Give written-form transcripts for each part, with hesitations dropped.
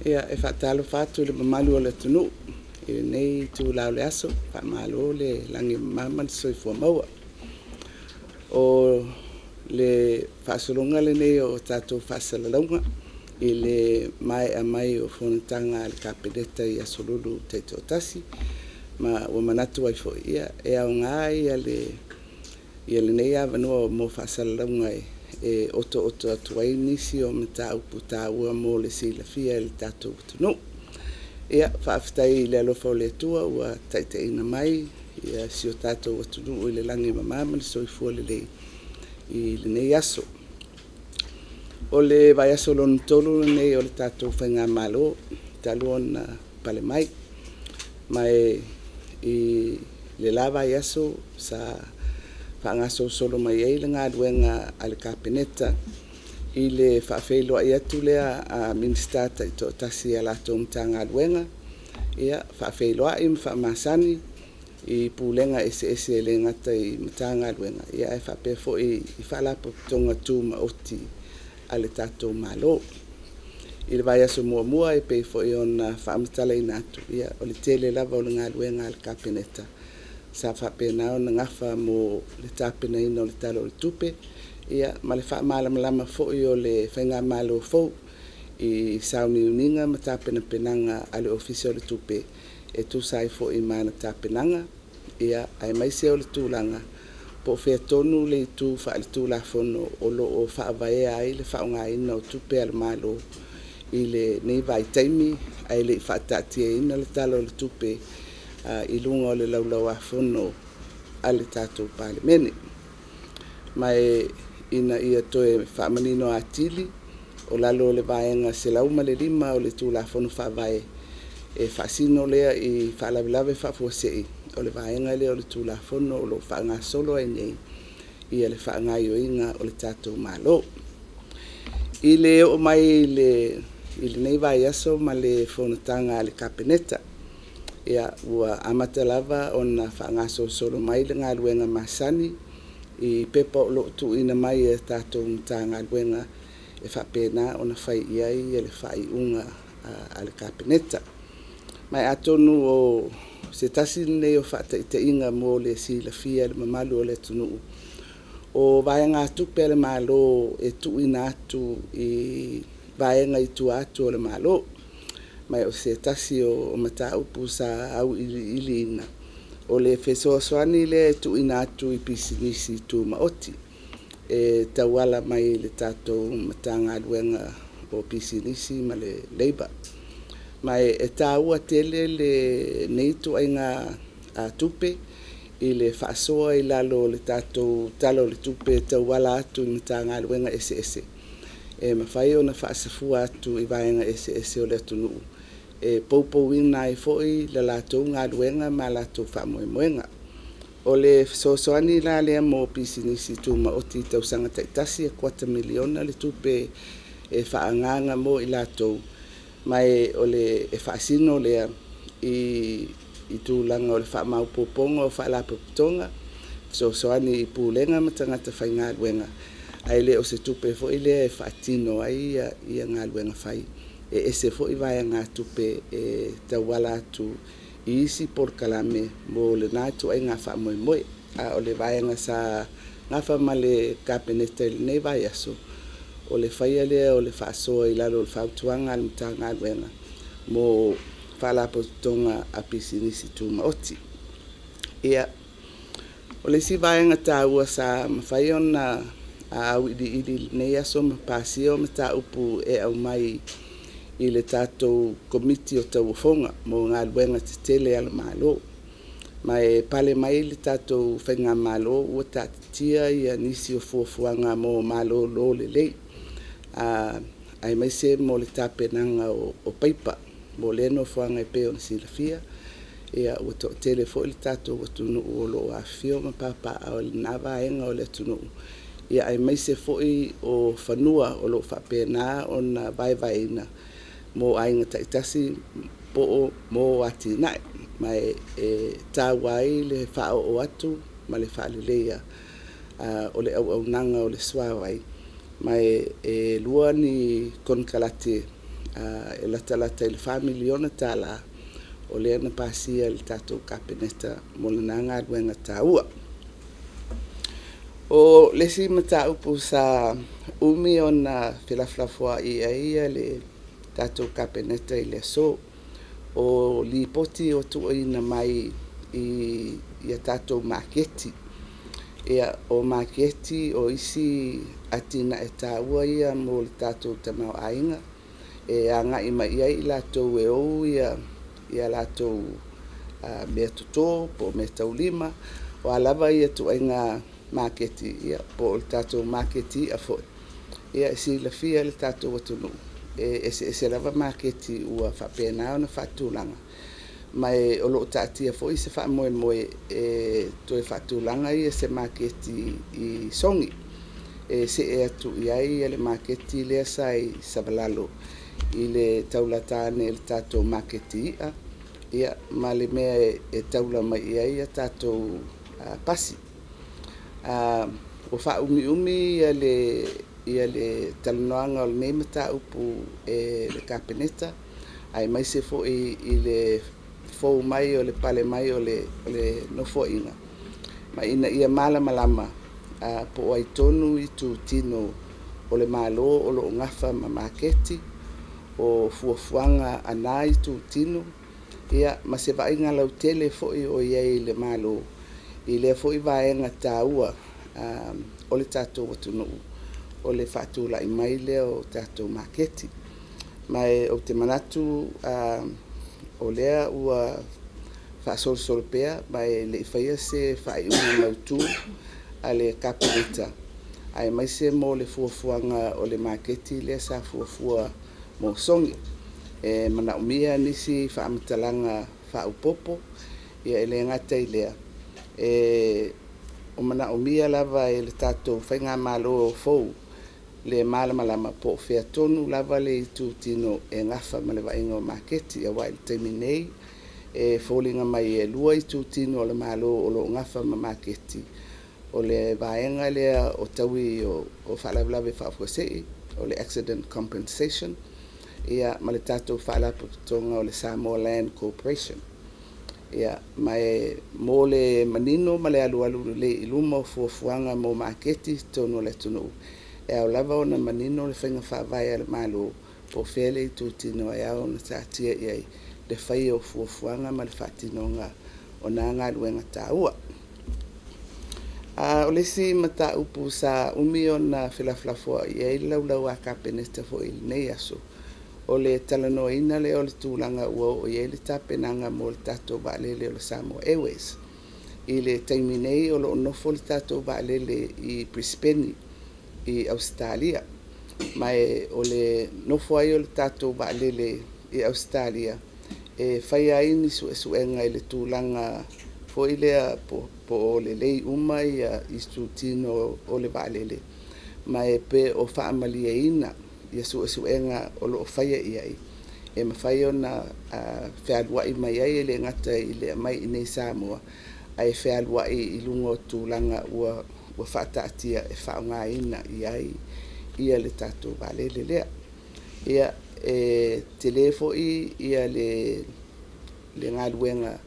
Ia, e faatalofa atu i le mamalu o le atunuu i lenei itula o le aso, faamalo le lagi e mama ma le soifua maua. O le faasologa lenei o tatou faasalalauga i le maea mai o fonotaga a le Kapeneta i Aso Lulu taitoatasi, ma ua manatu ai foi e aoga lenei avanoa mo faasalalauga e otooto atu ai nisi o mataupu taua mo le silafia e le tatou atunuu. Ia, faafetai i le alofa o le Atua ua taitaiina mai si o tatou atunuu i le lagi e mama ma le soifua lelei i lenei aso. O le vaiaso lona tolu lenei o le tatou faigamalo talu ona pale mai, ma i le la vaiaso sa faagasolosolo mai ai le galuega a le Kapeneta i le faafeiloai atu lea a Minisita taitoatasi i a latou Matagaluega, faafeiloai ma faamasani i Pulega eseese e le gata i Matagaluega ae faapea foi i Faalapotopotoga Tumaoti a le tatou Malo. I le vaiaso muamua e pei foi ona faamatalaina atu, o le tele lava o le galuega a le Kapeneta sa faapena ona nafa mo le tapenaina o le Tala o le Tupe ma le faamalamalama foi o le faigamalo fou i sauniuniga ma tapenapenaga a le Ofisa o le Tupe e tusa ai foi ma ana tapenaga, aemaise o le tulaga po o fea tonu le itu faaletulafono o lo o faavaea ai le faaaogaina o tupe a le Malo i lenei vaitaimi ae le i faataatiaina le Tala o le Tupe i luga o le Laulau-a-Fono a le tatou Palemene. Ma ina ia toe faamanino atili, o lalo o le Vaega 105 o le Tulafono Faavae, e faasino lea i faalavelave faafuasei, o le vaega lea o le Tulafono o lo o faagasolo ai nei le faagaoioiga o le tatou Malo. I le oo mai i lenei vaiaso ma le fonotaga a le Kapeneta, ua amata lava ona faagasolosolo mai le galuega masani i pepa o lo o tuuina mai e tatou Matagaluega e faapena ona fai i ai le faaiuga a le Kapeneta. Ma atonu o se tasi lenei o faataitaiga mo le silafia e le mamalu o le atunuu, o vaegatupe a le Malo e tuuina atu i vaega i tua atu o le Malo. Ma o se tasi o mataupu sa auiliiliina, o le fesoasoani lea e tuuina atu i pisinisi tumaoti e tauala mai i le tatou Matagaluega o Pisinisi ma le Leipa. Ma e taua tele lenei ituaiga tupe i le faasoa i lalo o le tatou Tala o le Tupe e tauala atu i Matagaluega eseese, e mafai ona faasafua atu i vaega eseese o le atunuu e poupouina ai foi le latou galuega ma latou faamoemoega. O le fesoasoani la lea mo pisinisi tumaoti i tausaga taitasi, e $250 miliona le tupe e faaagaaga mo i latou, ma e faasino lea i tulaga o le faamaopoopoga o faalapotopotoga, fesoasoani i pulega ma tagata faigaluega, ae le o se tupe foi lea e faatino ai galuega fai, e ese foi vaegatupe e tauala atu i isi polokalame mo lena ituaiga faamoemoe. A o le vaega sa nafa ma le Kapeneta i lenei vaiaso, o le faia lea o le faasoa i lalo o le fautuaga a le Matagaluega mo Faalapotopotoga a Pisinisi Tumaoti. Ia, o le isi vaega taua sa mafai ona auiliili i lenei aso ma pasia o mataupu e aumai i le tatou Komiti o Tauofoga mo Galuega Tetele a le Malo. Ma e pale mai le tatou faigamalo ua taatitia nisi o fuafuaga mo malolo lelei, aemaise mo le tapenaga o paipa mo lea nofoaga e pei ona silafia ua toatele foi le tatou atunuu o lo o afifio ma papaaao i lena vaega o le atunuu, aemaise foi o fanua o lo o faapena ona vaevaeina mo aiga taitasi po o mo atinae. Ma e taua ai le faaoo atu ma le faaleleia o le auaunaga o le suavai, ma e lua ni konekarate. e latalata i le $4 miliona o lea na pasia e le tatou Kapeneta mo lena galuega taua. O le isi mataupu sa umi ona felafolafoai i ai le tatou Kapeneta i le aso, o Lipoti ua tuuina mai i a tatou maketi. O maketi o isi atinae taua ia mo le tatou tamaoaiga e agai mai i ai i latou e ou a latou meatoto po o meataulima, o a lava ituaiga maketi, po o le tatou maketi i'a foi. E silafia e le tatou atunuu, e eseese lava maketi ua faapena ona faatulaga, ma o lo o taatia foi se faamoemoe e toe faatulaga se maketi i Sogi e see atu i ai le maketi lea sa i Savalalo i le taulata ane i le tatou maketi i'a ma le mea e taula mai i ai a tatou pasi. Ua faaumiumi le talanoaga o lenei mataupu e le Kapeneta aemaise foi i le fou mai o le pale mai o le Nofoaiga, ma ina ia malamalama po o ai tonu itutino o le Malo o lo o nafa ma maketi, o fuafuaga a na itutino, ma se vaaiga lautele foi o i ai i le Malo i lea foi vaega taua o le tatou atunuu o le faatulai mai lea o tatou maketi. Ma ou te manatu o lea ua faasolosolo pea ma e le i faia se faaiuga mautu a le Kapeneta, aemaise mo le fuafuaga o le maketi lea sa fuafua mo Sogi. E manaomia nisi faamatalaga faaopoopo, e le gata i lea, o manaomia lava e le tatou faigamalo fou le malamalama po o fea tonu lava le itutino e nafa ma le vaaiga o maketi. Aua i le taimi nei, e foliga mai e lua itutino o le Malo o lo o nafa ma maketi, o le vaega lea o taui o faalavelave faafuasei, o le Accident Compensation, ma le tatou Faalapotopotoga o le Samoa Land Corporation. Ma mo le manino ma le alualu lelei i luma o fuafuaga mo maketi i totonu o le atunuu, e ao lava ona manino le faiga faavae a le Malo po o fea le itutino e ao ona taatia i ai le faia o fuafuaga ma le faatinoga o na galuega taua. O le isi mataupu sa umi ona felafolafoai i ai le laulau a Kapeneta foi i lenei aso, o le talanoaina lea o le tulaga ua oo i ai le tapenaga mo le tatou vaalele o le Samoa Airways. I le taimi nei o lo o nofo le tatou vaalele i Periseni i Ausetalia, ma o le nofo ai o le tatou vaalele i Ausetalia e faia ai ni suesuega i le tulaga foi lea po o lelei uma itutino o le vaalele, ma pe o faamalieina suesuega o lo o faia i ai e mafai ona fealuai mai ai, e le gata i le aumai i inei i Samoa, ae fealuai i luga o tulaga ua faataatia e faaaogaina i ai le tatou vaalele lea. Ia, e tele foi le galuega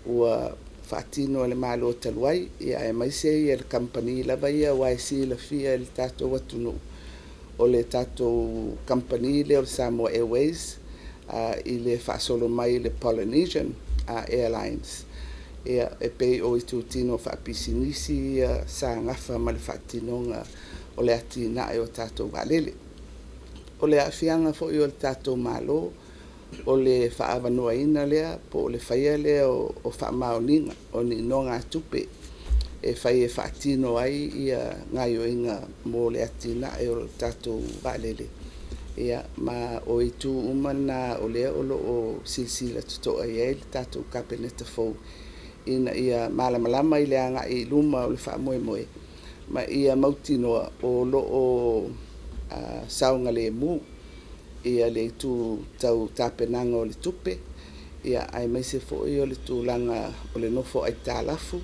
ua faatino e le Malo talu ai, aemaise le kamupani lava ia, aua e silafia e le tatou atunuu, o le tatou kamupani lea o le Samoa Airways i le faasolo mai i le Polynesian Airlines, e pei o itutino faapisinisi ia sa nafa ma le faatinoga o le atinae o tatou vaalele. O le aafiaga foi o le tatou Malo, o le faaavanoaina lea po o le faia lea o faamaoniga o ni nonogatupe e fai e faatino ai gaoioiga mo le atinae o le tatou vaalele. Ma o itu uma na o lea o lo o silasila totoa i ai le tatou Kapeneta fou ina ia malamalama i le agai i luma o le faamoemoe ma ia mautinoa o lo o saogalemu le itu tau tapenaga o le tupe, aemaise foi o le tulaga o le nofo aitalafu,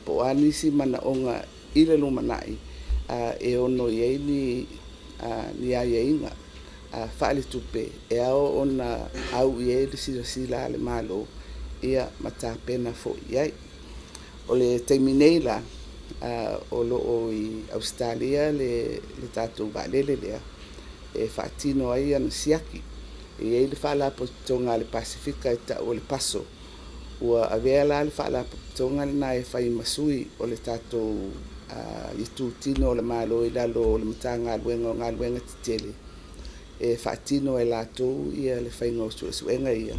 po o a nisi manaoga i le lumanai e ono i ai ni aiaiga. faaletupe e ao ona au i ai le silasila a le Malo ma tapena foi i ai. O le taimi nei la, o lo o i Ausetalia le tatou vaalele lea e faatino ai ana siaki. E i ai le Faalapotopotoga a le Pasefika e tau o le PASO, ua avea la le Faalapotopotoga lena e fai ma sui o le tatou itutino o le Malo i lalo o le Matagaluega o Galuega Tetele e faatino e latou le faiga o suesuega ia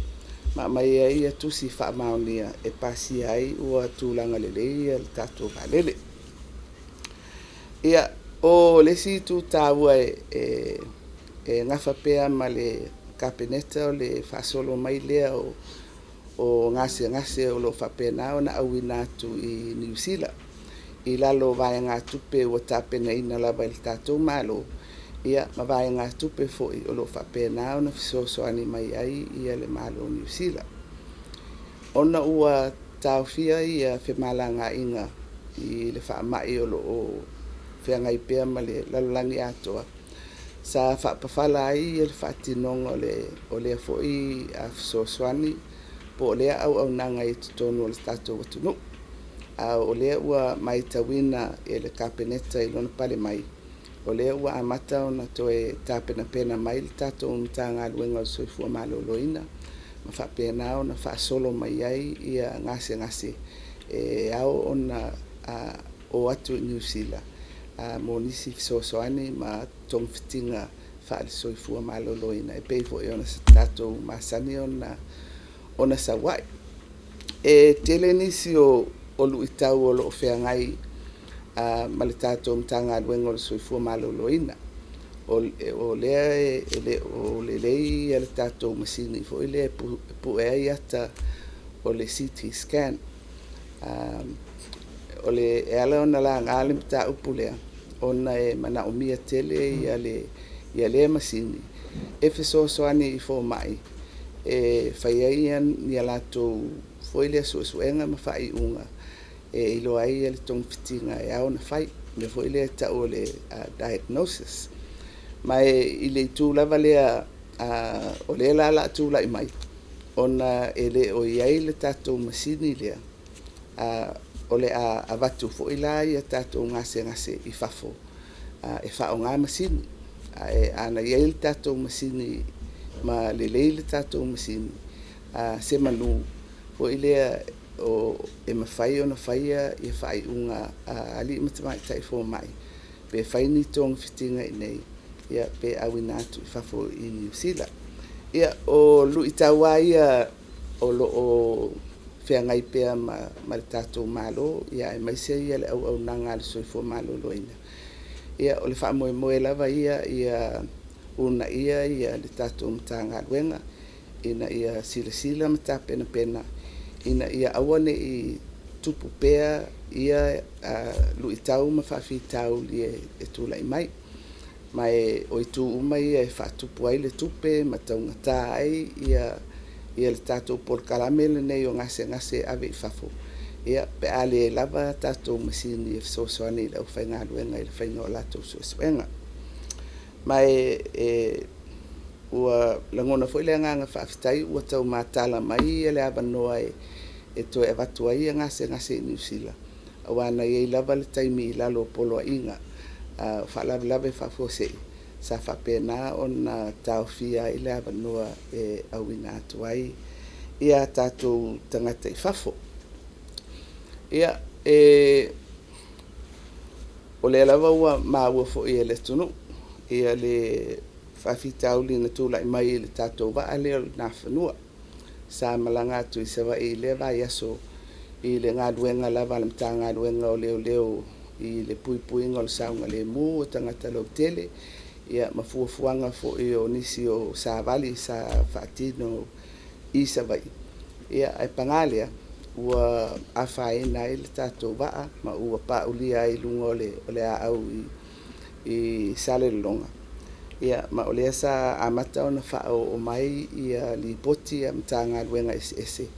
ma aumai ai tusi faamaonia e pasia ai ua tulaga lelei le tatou vaalele. Ia, o le isi itu taua e nafa pea ma le Kapeneta o le faasolo mai lea o gasegase o lo o faapena ona auina atu i Niu Sila i lalo o vaegatupe ua tapenaina lava e le tatou Malo ma vaegatupe foi o lo o faapena ona fesoasoani mai ai le Malo o Niu Sila. Ona ua taofia femalagaaiga i le faamai o lo o feagai pea ma le lalolagi atoa, sa faapafala ai le faatinoga o lea foi fesoasoani po o lea auaunaga i totonu o le tatou atunuu. A o lea ua matauina e le Kapeneta i lona pale mai, o lea ua amata ona toe tapenapena mai le tatou Matagaluega o le Soifua Maloloina ma faapena ona faasolo mai ai gasegase e ao ona o atu i Niu Sila mo nisi fesoasoani ma togafitiga faale-soifua maloloina e pei foi ona tatou masani ona sau ai. E tele nisi o luitau o lo o feagai ma le tatou Matagaluega o le Soifua Maloloina. O lea e le o lelei le tatou masini foi lea e pue ai ata o le CT Scan. E ala ona laga le mataupu lea, ona e manaomia tele lea masini e fesoasoani i fomai e fai ai ni a latou foi lea suesuega ma faaiuga e iloa ai le togafitiga e ao ona fai, le mea foi lea e tau o le diagnosis. Ma i le itu lava lea o lea la o le a tulai mai, ona e le o i ai le tatou masini lea, o le a avatu foi la tatou gasegase i fafo e faaaoga masini. Ae ana i ai le tatou masini ma lelei le tatou masini, semanu foi lea e mafai ona faia faaiuga a alii ma tamaitai fomai pe fai ni togafitiga i inei pe auina atu i fafo i Niu Sila. Ia, o luitau lava ia o lo o feagai pea ma le tatou Malo aemaise le auaunaga a le soifua maloloina. O le faamoemoe lava ia ia uunaia le tatou Matagaluega ina ia silasila ma tapenapena ina ia aua ne i tupu pea ia luitau ma faafitauli e tulai mai. Ma o itu uma ia e faatupu ai le tupe ma taugata ai le tatou polokalame lenei o gasegase e ave i fafo pe a le lava a tatou masini e fesoasoani i le aufaigaluega i le faiga o latou suesuega. Ma ua lagona foi le agaga faafetai ua tau matala mai le avanoa e toe avatu ai gasegase i Niu Sila, aua na i ai lava le taimi i lalo o Poloaiga o Faalavelave Faafuasei sa faapena ona taofia ai le avanoa e auina atu ai tatou tagata i fafo. Ia, o lea lava ua maua foi e le atunuu le faafitauli na tulai mai i le tatou vaa lea o le Nafanua sa malaga atu i Savaii i lea vaiaso i le galuega lava a le Matagaluega o Leoleo i le puipuiga o le saogalemu o tagata lautele ma fuafuaga foi o nisi o savali sa faatino i Savaii. Ae paga lea, ua afaina ai le tatou vaa ma ua paulia ai i luga o le aau i Salelologa, ma o lea sa amata ona faaoo mai lipoti a Matagaluega eseese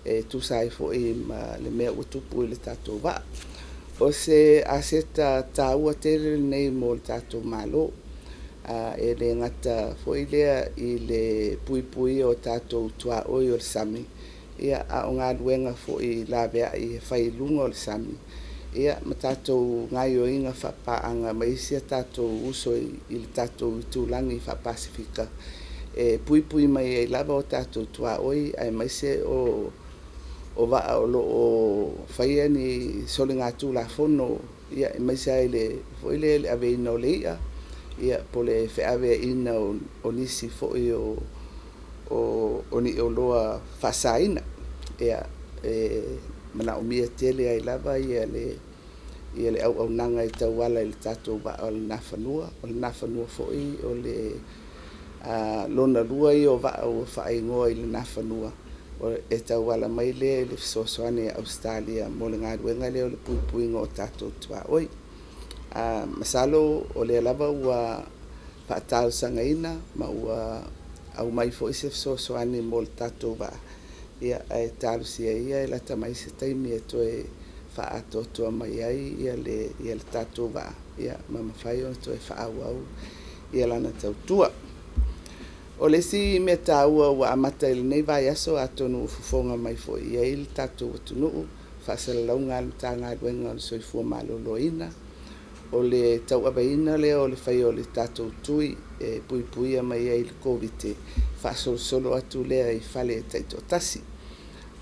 e tusa ai foi ma le mea ua tupu i le tatou vaa. O se aseta taua tele lenei mo le tatou Malo. E le gata foi lea i le puipuia o tatou tuaoi o le sami, ia, a o galuega foi laveai e fai i luga o le sami, ia ma tatou gaoioiga faapaaga ma isi a tatou uso i le tatou itulagi faa-Pasefika e puipui mai ai lava o tatou tuaoi aemaise o vaa o lo o faia ni soligatulafono, ia, aemaise lava i le foi lea le aveina o le i'a, ia, po o le feaveaiina o nisi foi o ni oloa faasaina. Ia, e manaomia tele ai lava le auaunaga e tauala i le tatou vaa o le Nafanua. O le Nafanua foi o le lona lua ia o vaa ua faaigoa i le Nafanua, e tauala mai lea i le fesoasoani a Ausetalia mo le galuega lea o le puipuiga o tatou tuaoi. Masalo o lea lava ua faatalosagaina ma ua aumai foi se fesoasoani mo le tatou vaa, ia, ae talosia ia e lata mai se taimi e toe faaatoatoa mai ai le tatou vaa, ia, ma mafai ona toe faaauau lana tautua. O le isi mea taua ua amata i lenei vaiaso, atonu ua fofoga mai foi i ai le tatou atunuu, faasalalauga a le Matagaluega o le Soifua Maloloina, o le tauaveina lea o le faia o le tatou tui e puipuia mai ai i le Koviti, faasolosolo atu lea i fale taitoatasi.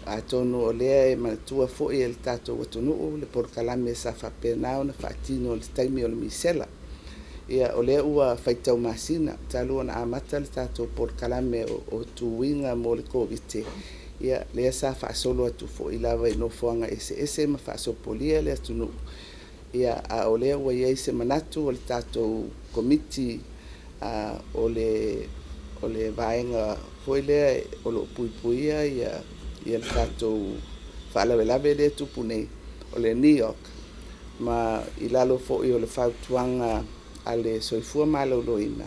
Atonu o lea e manatua foi e le tatou atunuu le polokalame sa faapena ona faatino i le taimi o le misela. Ia, o lea ua faitau masina talu ona amata le tatou polokalame o tuiga mo le Koviti, ia, lea sa faasolo atu foi lava i nofoaga eseese ma faasopolia le atunuu, ia, a o lea ua i ai se manatu o le tatou Komiti o le vaega foi lea o lo o puipuia le tatou faalavelave lea e tupu nei, o le NEOC, ma i lalo foi o le fautuaga a le Soifua Maloloina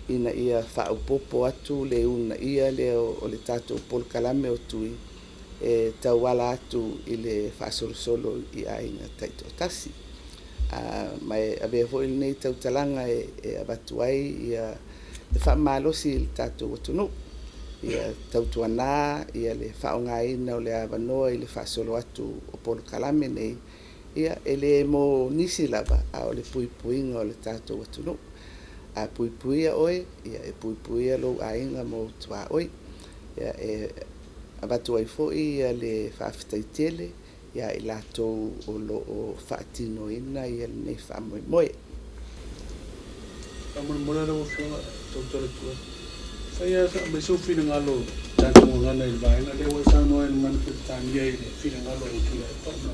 ina ia faaopoopo atu le uunaia lea o le tatou polokalame o tui e tauala atu i le faasolosolo i aiga taitoatasi. Ma e avea foi lenei tautalaga e avatu ai le faamalosi i le tatou atunuu, ia tautuana le faaaogaina o le avanoa i le faasolo atu o polokalame nei, ia, e le mo nisi lava, a o le puipuiga o le tatou atunuu. A puipuia oe, ia e puipuia lou aiga ma ou tuaoi. Ia, e avatu ai foi le faafetai tele ia i latou o lo o faatinoina lenei faamoemoe. Faamolemole lau Afioga, tautala atu ai. Fai lava aumai sou finagalo i le tatou gagana i le vaega lea ua e saunoa ai i le gagana Peretania i le finagalo o Tuilaepa ona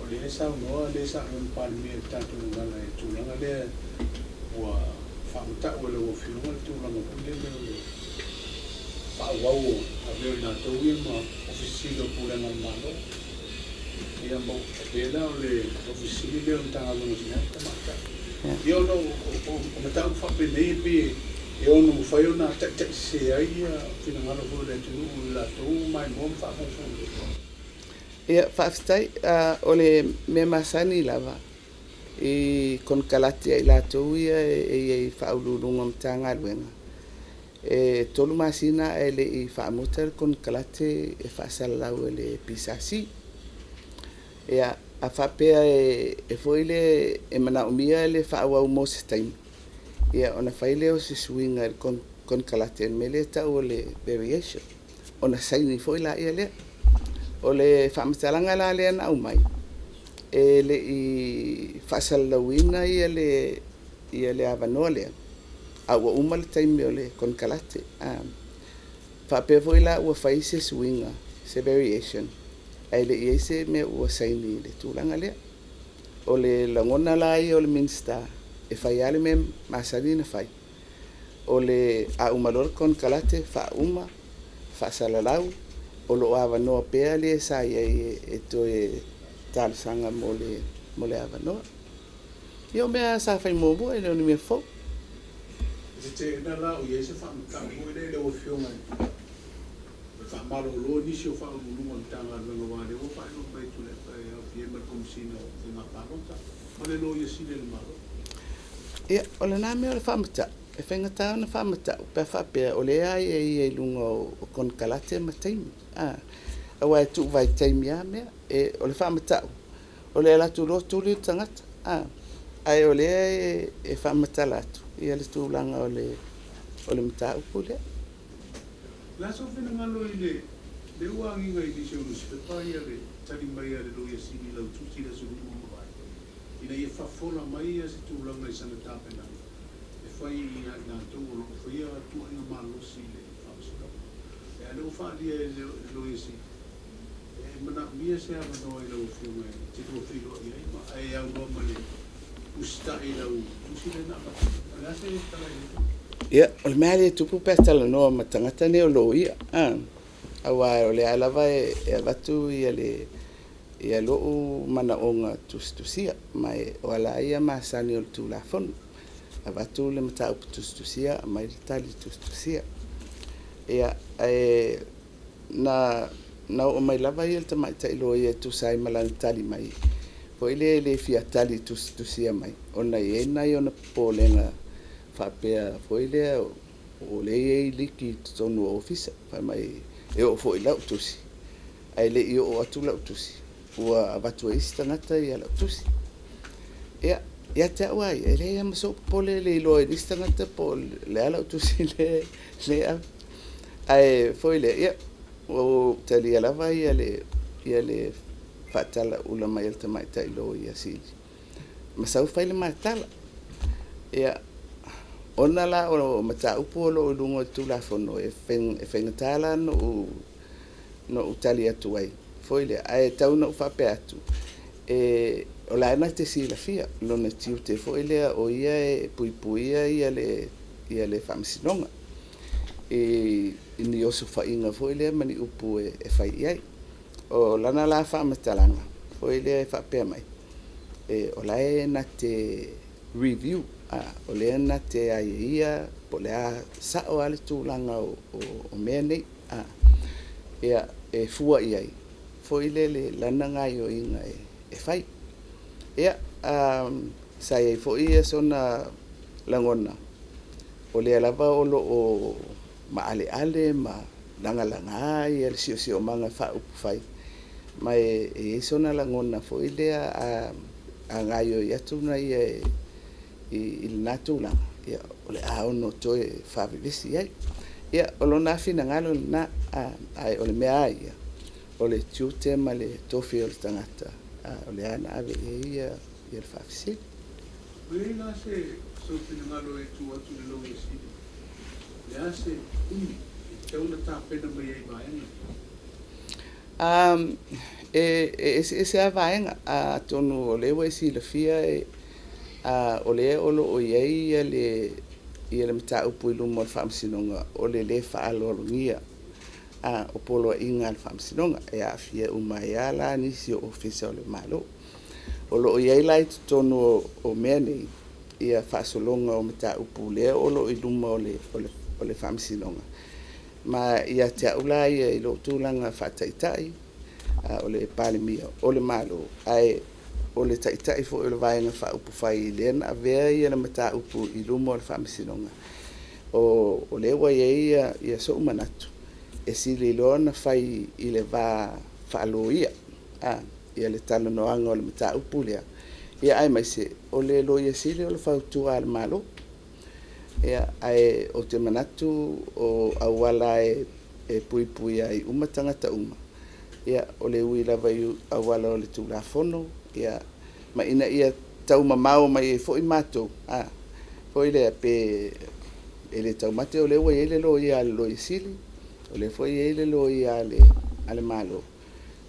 o lea e saunoa le sa avea ma Palemia i le tatou gagana i le tulaga lea ua faamatau e lau Afioga le tulaga foi lele o le faaauau o avea o i latou ia ma Ofisa Sili o Pulega a le Malo. Ia ma pei la o le Ofisa Sili lea o le Matagaluega o Tina ma Tamaitai. Ia ona o mataupu faapenei e pei e ono mafai ona taitaisese ai finagalo foi o le atunuu i latou maimoa ma faafogafoga. Ia, faafetai. O le mea masani lava i konekarate a i latou ia e i ai i Faauluuluga o Matagaluega, e 3 masina ae le i faamuta le konekarate e faasalalau e le PSC. Ia, a faapea e foi le e manaomia le faaauau mo se taimi, ia, ona fai lea o se suiga i le konekarate, le mea lea e tau o le variation, ona saini foi laia lea. O le faamatalaga la lea na aumai, e le i faasalalauina le avanoa lea, a ua uma le taimi o le konekarate. Faapea foi la ua fai se suiga, se variation, ae le i i ai se mea ua saini i le tulaga lea. O le lagona la ia o le Minisita, e fai lava le mea masani ona fai, o le a uma loa le konekarate faauma, faasalalau, o lo o avanoa pea le sa i ai e toe talosaga mo le avanoa. Ia o mea lava sa fai muamua, e le o ni mea fou. E te teena la o i ai se faamatau foi lea i lau Afioga e faamalolo nisi o Faauluuluga o le Matagaluega aua o lea ua faailoa mai e Tuilaepa e aofia ai ma le Komesina o Faiga Palota ma le Loia Sili a le Malo. Ia, o lena mea o le faamata'u, e faigata ona faamata'u pe a faapea o lea e aiaia i luga o konekarate ma taimi, aua e tuu vaitaimi lava mea. O le faamata'u, o le alu atu loa tuli le tagata, ae o lea e faamatala atu le tulaga o le mataupu lea. O le a sou finagalo i le lea ua agiga i nisi o nusipepa le tali mai a le Loia Sili i lau tusi i le Aso Lua ua mavae, ina ia faafofola mai se tulaga i sana tapenaga e fai ia i latou o lo o faia tuuaiga malosi i le Faamasinoga. A o lea ua faaalia e le Loia Sili, e manaomia se avanoa i lau Afioga e te lua feiloai ai ma e aunoa ma le usitai i lau tusi lea na avatu. O le a se tala i lea? Ia, o le mea lea e tupu pe a talanoa ma tagata nei o loia, aua o lea lava e avatu ia lo'u manaoga tusitusia, ma o ala ia masani o le Tulafono. Avatu le mataupu tusitusia, aumai le tali tusitusia. Ia, ae na oo mai lava ia le tamaitai loia e tusa ai ma lana tali mai, foi lea e le fia tali tusitusia mai, ona e i ai nai ona popolega faapea foi lea o lea e i ai liki i totonu o ofisa, fai mai e oo foi i lau tusi, ae le i oo atu lau tusi, ua avatu e isi tagata lau tusi. Ia, ia te au lava ia, e leai lava ma sou popole le iloa e nisi tagata po o le a lau tusi lea e ave. Ae foi lea, ia, ua ou talia lava le faatalaula mai a le tamaitai loia sili, ma sau fai le ma tala. Ia, ona la o mataupu o lo o i luga o le Tulafono, e faigata la ona ou tali atu ai, foi lea, ae tau ina ou faapea atu, o la e na te silafia lona tiute foi lea o ia e puipuia le Faamasinoga i ni osofaiga foi lea ma ni upu e fai i ai. O lana la faamatalaga foi lea e faapea mai, o la e na te review, o lea na te aiaia po o le a sao lava le tulaga o mea nei. Ia, e fua i ai foi lele lana gaoioiga e fai. Ia, sa i ai foi sona lagona, o lea lava o lo o maaleale ma lagalaga le siosiomaga faaupufai, ma e i ai sona lagona foi lea a gaoioi atu ia i lena tulaga, ia, o le a ono toe faavevesi ai. Ia, o lona finagalo lena, ae o le mea lava ia, o le tiute ma le tofi o le tagata, o lea na ave i ai le faafesili. Ua i ai la sou finagalo e tuu atu i le Loia Sili, o le a se umi e tatau ona tapena mai ai i vaega ia? E eseese lava vaega, atonu o lea ua e silafia o lea o lo o i ai le mataupu i luma o le Faamasinoga o le lē faaaloalogia o poloaiga a le Faamasinoga, e aafia uma ai lava la nisi o Ofisa o le Malo. O lo o i ai la i totonu o mea nei ia faasologa o mataupu lea o lo o i luma o le Faamasinoga, ma ia te au la ia i lou tulaga faataitai, o le Palemia o le Malo, ae o le Taitai foi o le Vaega Faaupufai lea na avea le mataupu i luma o le Faamasinoga, o lea ua i ai so'u manatu, e sili loa ona fai i le va faaloia le talanoaga o le mataupu lea, ia aemaise o le Loia Sili o le fautua a le Malo. Ia, ae ou te manatu o auala e puipuia ai uma tagata uma, ia, o le ui lava i auala o le Tulafono, ia, ma ina ia taumamao mai ai foi matou, foi lea pe e le taumate o lea ua i ai le loia a le Loia Sili, o lea foi e i ai le loia a le Malo,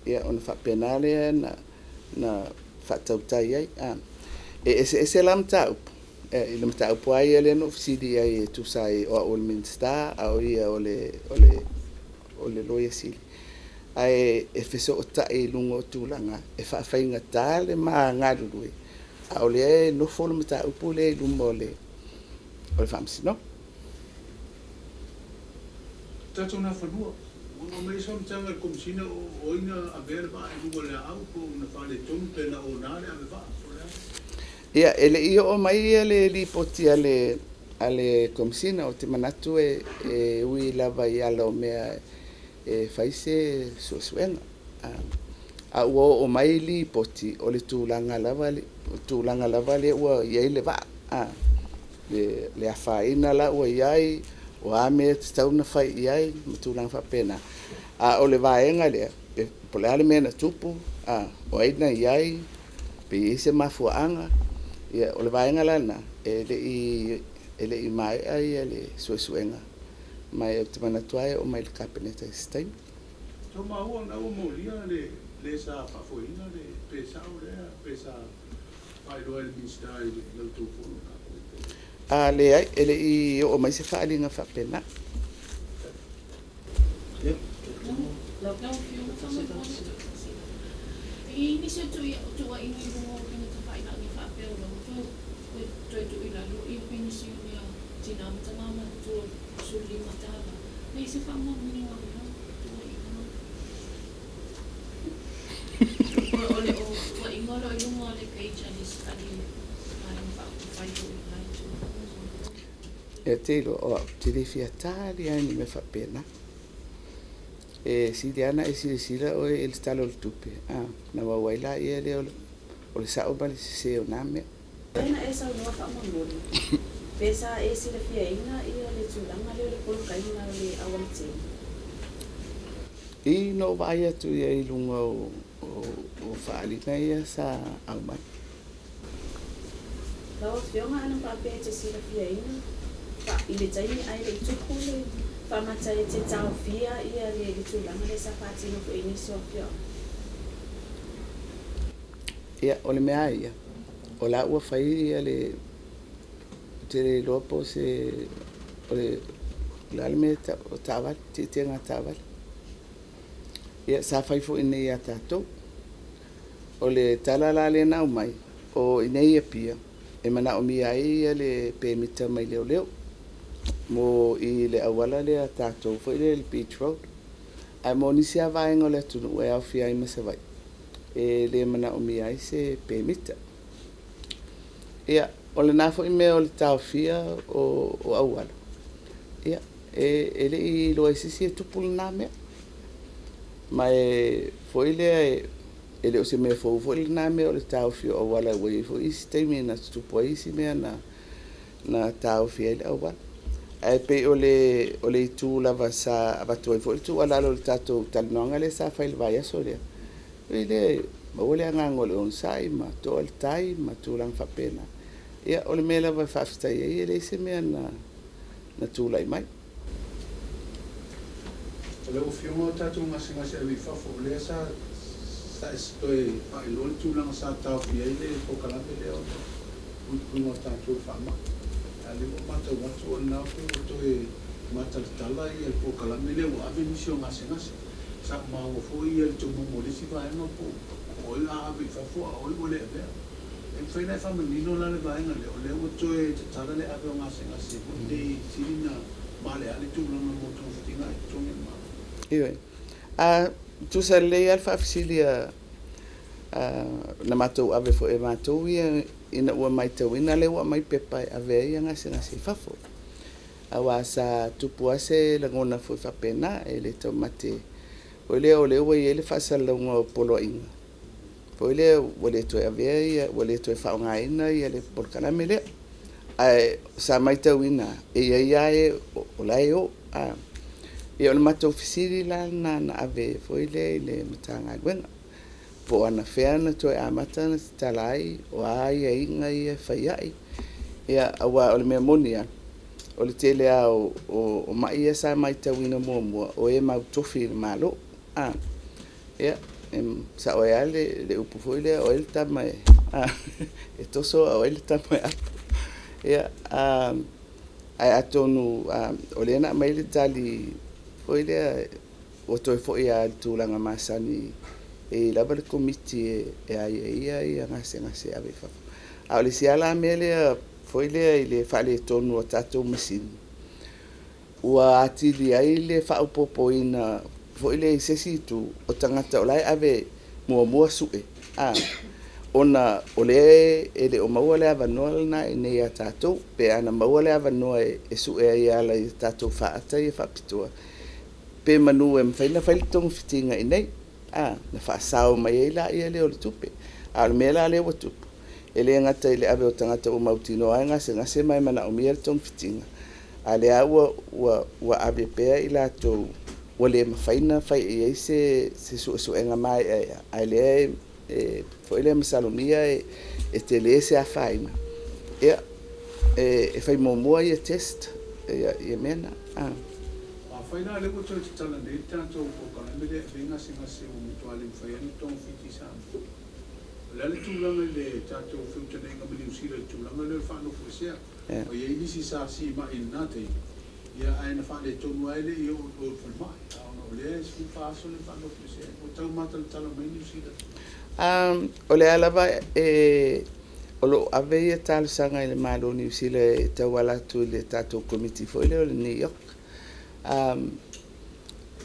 ia, ona faapena lea ona faatautai ai. E eseese la mataupu, i le mataupu lava ia lea na ou fesili ai e tusa ai o au o le Minisita a o ia o le Loia Sili, ae e fesootai i luga o tulaga e faafaigata le ma galulue, a o lea e nofo le mataupu lea i luma o le Faamasinoga. Tatou Nafanua, ua aumai se faamatalaga a le Komesina o ai na avea le vaa i luga o le aau po o na faaletonu pe na ona le ave vaa po o le a? Ia, e le i oo mai ia le lipoti a le Komesina, ou te manatu e ui lava i ala o mea e fai se suesuega. A ua oo mai lipoti o le tulaga lava lea ua i ai le vaa, le afaina la ua i ai, o a mea e tatau ona fai i ai ma tulaga faapena. A o le vaega lea, po o le a le mea na tupu, o ai na i ai, pe i ai se mafuaaga. Ia, o le vaega la lena, e le i maea ia le suesuega, ma ou te manatu lava e oo mai i le Kapeneta i se taimi. So maua na ua molia le le sa faafoeina le pe sao lea pe sa faailoa e le Minisita i le tou fono Kapeneta? A leai, e le i oo mai se faaaliga faapena. Lau Afioga, faamolemole, i nisi o tuuaiga i luga o upega tafailagi faapea o la ua toe tuu i lalo i penisione a tina ma tama matutua $15. E i ai se faamaoniga o lea tuuaiga? O le o tuuaiga o lo o i luga o le page a le Vaega Faaupufai foi i lena itu. E te iloa, o au, te le fia tali lava i ni mea faapena. E sili lava ona e silasila oe i le Tala o le Tupe, na maua ai laia lea o le sao ma le sese o na mea. Na e saunoa faamolemole, pe sa e silafiaina ia le tulaga lea o le polokaina o le aualatele? I na ou vaai atu i ai i luga o faaaliga ia sa aumai. Lau Afioga, ana faapea e te silafiaina i le taimi ae le i tupu le faamata e te taofia ia le tulaga lea sa faatino foi i nisi o afioaga? Ia, o le mea a ia, o la ua fai ia le te le iloa po o se o le a le mea o taavale, tiatiaga taavale. Ia, sa fai foi nei ia tatou. O le tala la lea na aumai, o i inei i Apia, e manaomia ai ia le pemita mai leoleo mo i le auala lea tatou foi lea i le Beach Road. Ae mo nisi lava vaega o le atunuu e aofia ai ma Savaii, e le manaomia ai se pemita. Ia, o lena foi mea o le taofia o auala, ia, e le i iloa e se isi e tupu lena mea. Ma e foi lea e le o se mea fou foi lena mea o le taofi o auala, ua i ai foi isi taimi na tutupu ai isi mea na taofi ai le auala. Ae pei o le itu lava sa avatu ai foi le tuualalo i le tatou talanoaga lea sa fai i le vaiaso lea, foi lea, maua le agaga o le onosai ma toa le tai ma tulaga faapena. Ia, o le mea lava e faafetai ai, e leai se mea na tulai mai. O lau Afioga, o tatou gasegase ave i fafo, o lea sa e toe faailoa le tulaga sa taofia ai le polokalame lea ona puipuiga o tatou i faamai. A o lea ua matau atu o lena pei ua toe matalatala ia le polokalame lea ua ave nisi o gasegase. Sa ou maua foi ia le tumumu o le isi vaega po o ai a ave i fafo a o ai ua le avea. E mafai ona e faamanino la le vaega lea, o lea ua toe tatala le ave o gasegase foi nei sili na maaleale le tulaga mo togafitiga i totogi o le Malo? Ioe. A tusa lelei lava le faafesili a na matou ave foi e matou ia ina ua matauina lea ua aumai pepa e ave ai gasegase i fafo. Aua sa tupu lava se lagona foi faapena, e le taumate foi lea o lea ua i ai le faasalalauga o poloaiga foi lea ua le toe avea ia, ua le toe faaaogaina ia le polokalame lea. Ae sa matauina e i ai lava e o la e o. Ia, o le matou fesili la lena na ave foi lea i le Matagaluega. Po o anafea na toe amata ona tatala ai, o a aiaiga ia e fai ai. Ia, aua o le mea moni lava, o le tele lava o mai ia sa matauina muamua, o e mautofi i le Malo. Ia, e sao ai lava le upu foi lea, o ai le tama e toso a o ai le tama e apo. Ia, ae atonu o lea na aumai le tali foi lea ua toe foi lava i le tulaga masani, e i ai lava le komiti e aiaia ia gasegase e ave i fafo. A o le isi lava la mea lea foi lea i le faaletonu o tatou masini, ua atili ai le faaopoopoina foi lea i se isi itu o tagata o la e ave muamua sue, Ona o lea e le o maua le avanoa lena i inei ia tatou. Pe ana maua le avanoa e sue ai e ala i tatou faata ia faapitoa, pe manu e mafai ona fai le togafitiga i inei, na faasao mai ai laia o le tupe. A o le mea la lea ua tupu, e le gata i le ave o tagata ua mautinoa e gasegase ma e manaomia le togafitiga, a o lea ua ave pea i latou ua le mafai ona fai i ai se suesuega maeaea, a o lea e foi lea masalomia e tele se afaina, ia, e fai muamua ia test ia mea na. Afai la lea ua toe tatala nei le tatou polokalame lea e ave ai gasegase ua matua le mafai ona togafiti i Samoa, o le a le tulaga i le tatou feutagaiga ma Niu Sila i le tulaga lea o le faanofoesea? Ua i ai nisi sa siimai i lena taimi, ia ae na faaletonu lava e le i oo i o i le falemai, a ona o lea e 14 aso le faanofoesea ai. Ua tau matalatala mai Niu Sila? O lea lava e o lo o ave ia talosaga i le Malo o Niu Sila e tauala atu i le tatou Komiti foi lea o le NEOC,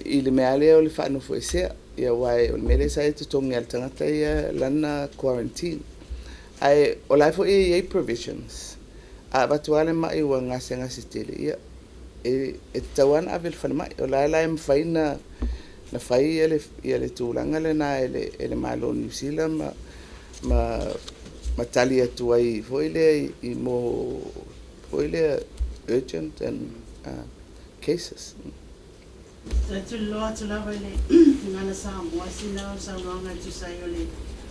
i le mea lea o le faanofoesea. Ia aua o le mea lea sa i ai e totogi lava e le tagata ia lana quarantine. Ae o la foi e i ai provisions, a avatu lava le mai ua gasegase tele, ia e tatau lava ona ave i le falemai. O la e mafai ona fai ia le tulaga lena e le Malo o Niu Sila ma tali atu ai foi lea i mo foi lea urgent and cases. Toe tuliloa atu lava i le gagana Samoa sina o saunoaga e tusa ai o le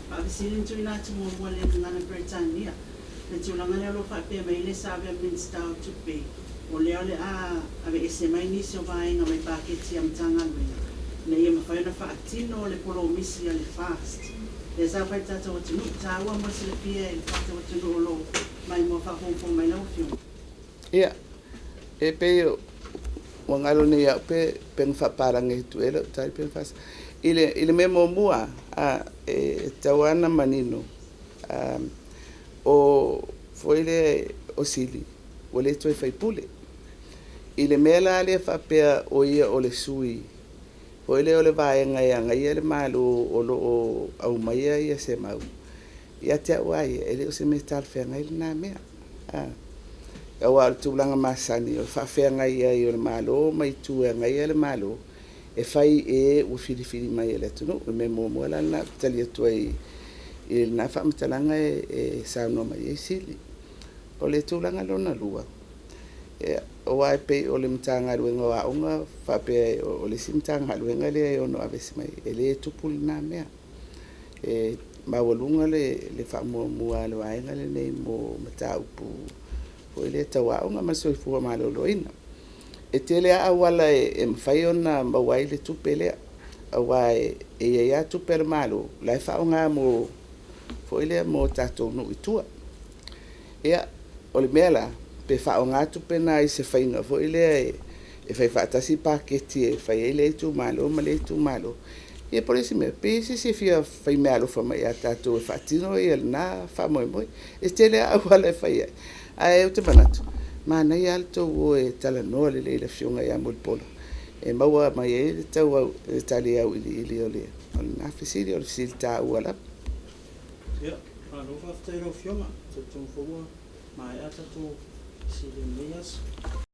faafesili na tuuina atu muamua i le gagana Peretania, le tulaga lea o lo o faapea mai ai le sa avea ma Minisita o Tupe, o lea o le a aveese mai nisi o vaega mai paketi a Matagaluega ina ia mafai ona faatino le polomisi a le FAST lea sa fai i le tatou atunuu. Taua mo le silafia e le tatou atunuu o lo o maimoa faafogafoga mai lau Afioga. Ia, e pei ua galo nei ia au pe na faapalagi atu ea lau tali pe na faasao. I le mea muamua, e tatau lava ona manino, o foi lea o Sili ua le toe faipule. I le mea la lea faapea o ia o le sui foi lea o le vaega e agaia le Malo o lo o aumaia ia se mau, ia te au lava ia, e le o se mea talafeagai lena mea. Aua o le tulaga masani o le faafeagai ai o le Malo ma itu e agaia le Malo, e fai e ua filifili mai e le atunuu. O le mea muamua la lena ou te tali atu ai i lena faamatalaga e saunoa mai ai Sili. O le tulaga lona lua, aua e pei o le Matagaluega o Aoga faapea o le isi Matagaluega lea e ono aveese mai ai, e le tupu lena mea. E maualuga le faamuamua a le vaega lenei mo mataupu foi lea tau aoga ma le soifua maloloina. E tele lava auala e mafai ona maua ai le tupe lea, aua e i ai lava tupe a le Malo la e faaaoga mo foi lea mo tatou nuu i tua. Ia, o le mea la, pe faaaoga tupe na i se faiga foi lea e fai faatasi paketi e fai ai lea itumalo ma lea itumalo. Ia po o le isi mea, pe i ai se isi e fia faimeaalofa mai ia tatou e faatino lena faamoemoe. E tele lava auala e fai ai, ae ou te manatu, manaia lava le tou o e talanoa lelei i le Afioga ia Mulipola e maua mai ai le tali auiliili o lena fesili, o le fesili taua lava. Ia, malo faafetai i lau Afioga. Ou te talitonu foi ua maea tatou fesili i lenei aso.